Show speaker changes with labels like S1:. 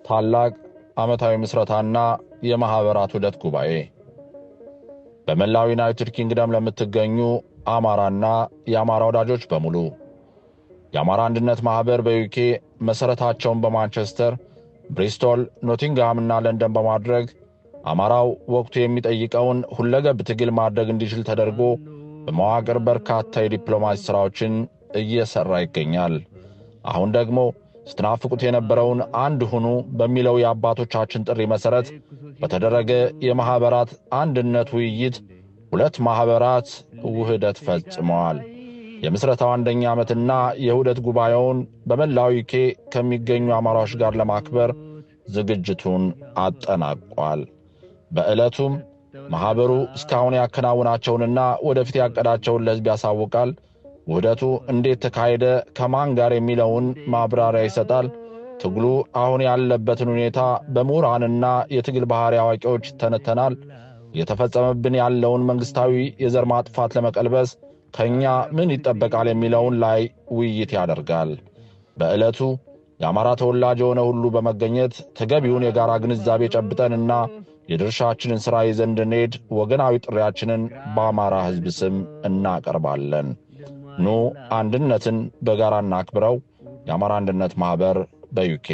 S1: ታላቅ ዓመታዊ ምስረታና የማኅበራት ውህደት ጉባኤ በመላው ዩናይትድ ኪንግደም ለምትገኙ አማራና የአማራ ወዳጆች በሙሉ፣ የአማራ አንድነት ማኅበር በዩኬ መሠረታቸውን በማንቸስተር፣ ብሪስቶል፣ ኖቲንግሃምና ለንደን በማድረግ አማራው ወቅቱ የሚጠይቀውን ሁለገብ ትግል ማድረግ እንዲችል ተደርጎ በመዋቅር በርካታ የዲፕሎማሲ ሥራዎችን እየሠራ ይገኛል። አሁን ደግሞ ስትናፍቁት የነበረውን አንድ ሁኑ በሚለው የአባቶቻችን ጥሪ መሠረት በተደረገ የማኅበራት አንድነት ውይይት 2 ማኅበራት ውህደት ፈጽመዋል። የምስረታው 1ኛ ዓመትና የውህደት ጉባኤውን በመላው ዩኬ ከሚገኙ አማራዎች ጋር ለማክበር ዝግጅቱን አጠናቋል። በዕለቱም ማኅበሩ እስካሁን ያከናወናቸውንና ወደፊት ያቀዳቸውን ለሕዝብ ያሳውቃል። ውህደቱ እንዴት ተካሄደ፣ ከማን ጋር የሚለውን ማብራሪያ ይሰጣል። ትግሉ አሁን ያለበትን ሁኔታ በምሁራንና የትግል ባህሪ አዋቂዎች ይተነተናል። እየተፈጸመብን ያለውን መንግስታዊ የዘር ማጥፋት ለመቀልበስ ከኛ ምን ይጠበቃል የሚለውን ላይ ውይይት ያደርጋል። በዕለቱ የአማራ ተወላጅ የሆነ ሁሉ በመገኘት ተገቢውን የጋራ ግንዛቤ ጨብጠንና የድርሻችንን ሥራ ይዘን እንድንሄድ ወገናዊ ጥሪያችንን በአማራ ሕዝብ ስም እናቀርባለን። ኑ አንድነትን በጋራ እናክብረው። የአማራ አንድነት ማኅበር በዩኬ